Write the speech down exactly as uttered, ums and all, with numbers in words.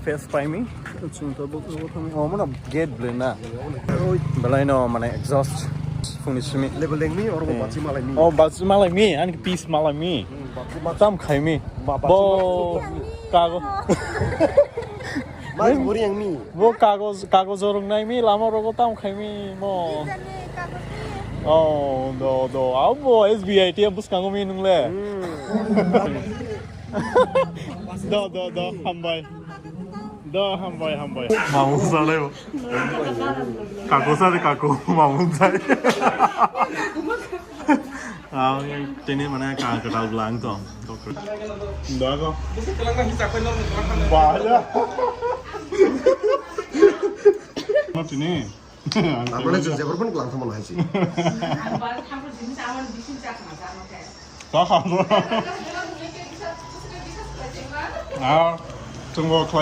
Face paimi, chwng tabuk abo thangwi. Oh, mano gate ble na. Belai no mane exhaust phungni simi. Level dengmi, oro bo bachi malaimi. Oh, bachi malaimi, ani piece malaimi. Hmm, bachi ma- Tam khaimi. Ba- bachi Bo ma- kago. Mas buri yang mi. Bo kago, kago jorong naimi, lama rogo tam khaimi mo. Oh, do, do. Abo S B I T M bwskango mi nungle. Hmm. Do, do, do. Hambai. Do, hambai, hambai. Mamung salai bo. Kaku sari kaku, mamung sai. Ah, tini mana ka, ka tau lang to. Do ko. Ba ya. Ma tini. Abone je jebor pun kelang thangma hai si. Sakha. Ah, tunggu khlai.